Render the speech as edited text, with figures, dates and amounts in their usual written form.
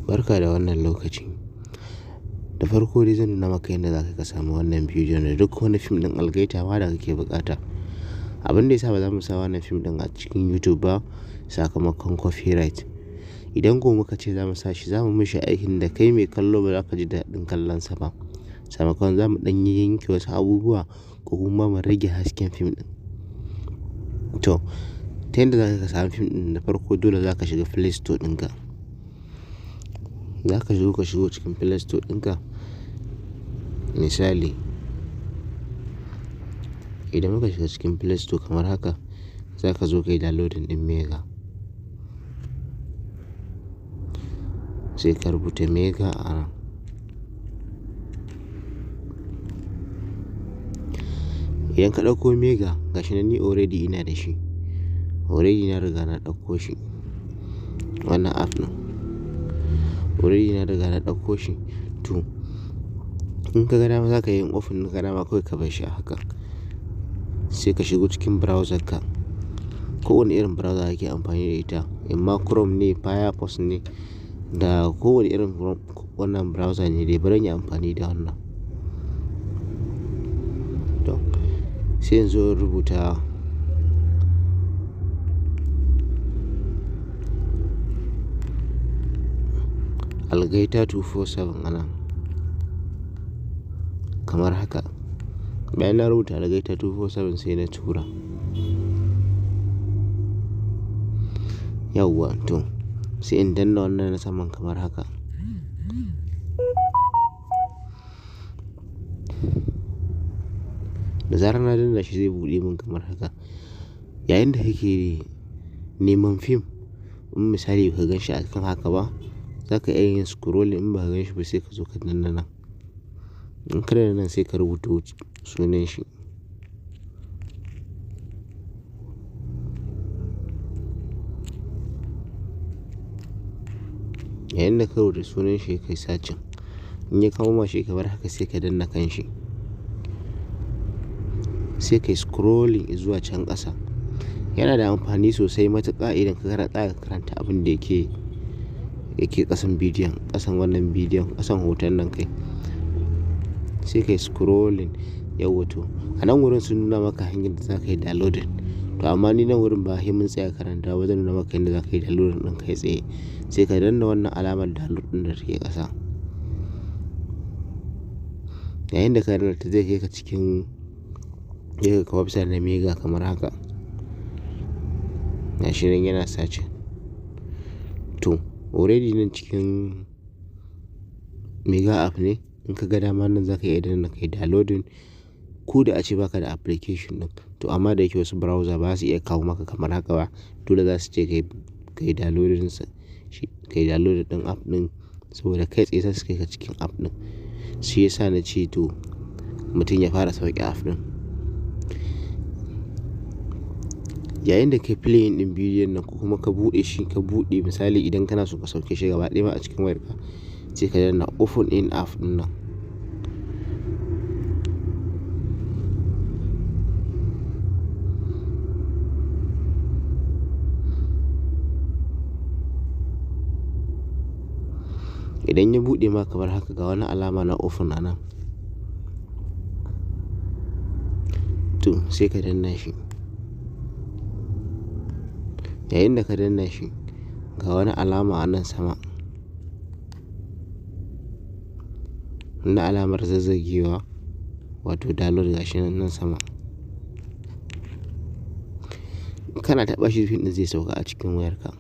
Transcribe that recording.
Barka da wannan lokaci. Da farko dai zan nuna maka yadda za ka samu wannan bidiyon da duk wani fim ɗin algaita ma da kake buƙata. Abin da ya sa ba za mu sa wannan fim ɗin a cikin YouTube ba sakamakon copyright. Idan ko muka ce za mu sa shi, za mu mishi aikin da kai mai kallo ba za ka ji daɗin kallonsa ba. Sakamakon za mu ɗan yi yanke wasu abubuwa ko kuma mu rage hasken fim ɗin. To, ta yadda za ka samu fim ɗin, da farko dole za ka shiga Play Store ɗinka. Za ka zo ka shigo cikin Play Store ɗinka. Misali, idan muka shiga cikin Play Store kamar haka, za ka zo ka yi downloading ɗin Mega. Sai ka rubuta Mega a nan. Idan ka ɗauko Mega, gashi nan ni already ina da shi. Already na riga na ɗauko shi. Wannan app ɗin. Already na riga na ɗauko shi. To, in ka ga dama za ka yi open, in ka ga dama kawai ka bar shi a haka. Sai ka shigo cikin browser ka. Ko wane irin browser kake amfani da ita, imma Chrome ne, Firefox ne, da kowane irin wannan browser ne dai, bari in yi amfani da wannan. To, sai in zo in rubuta Algaita 247 a nan kamar haka. Bayan na rubuta Algaita 247 sai na tura. Yauwa, to sai in danna wannan na saman kamar haka. Da zarar na danna shi zai buɗe min kamar haka. Yayin da kake neman fim, in misali ba ka gan shi a kan haka ba, za ka iya yin scrolling, in ba ka gan shi ba sai ka zo ka danna nan. In ka danna nan sai ka rubuta sunan shi. Yayin da ka rubuta sunan shi kai searching. In ya kawo ma shi kamar haka sai ka danna kan shi. Sai kai scrolling zuwa can ƙasa. Yana da amfani sosai matuƙa idan ka tsaya ka karanta abin da yake ƙasan bidiyon, ƙasan wannan bidiyon, ƙasan hoton nan kai. Sai kai scrolling, yauwa to. A nan wurin sun nuna maka hanyar da za ka yi downloading. To amma ni nan wurin ba sai mun tsaya karanta ba, zan nuna maka yadda za ka yi downloading ɗin kai tsaye. Sai ka danna wannan alamar download ɗin da take ƙasa. Yayin da ka danna ta zai kai ka cikin, zai kai ka website na Mega kamar haka. Gashi nan yana searching. To, already nan cikin Mega app ne. In ka ga dama nan za ka iya danna kai downloading. Ko da ace baka da application ɗin. To amma da yake wasu browser ba su iya kawo maka kamar haka ba. Dole za su ce kai downloading sa, shi, kai downloading ɗin app ɗin saboda kai tsaye za su kai ka cikin app ɗin. Shi ya sa na ce to mutum ya fara sauke app ɗin. Yayin da kai playing ɗin bidiyon nan ko kuma ka buɗe shi, ka buɗe misali idan kana so ka sauke shi gaba ɗaya ma a cikin wayarka, sai ka danna open in app ɗin nan. Idan ya buɗe ma kamar haka ga wani alama na open a nan. To sai ka danna shi. Yayin da ka danna shi ga wani alama a nan sama. Na alamar zazzagewa wato download gashi nan sama. Kana taɓa shi fim ɗin zai sauka a cikin wayarka.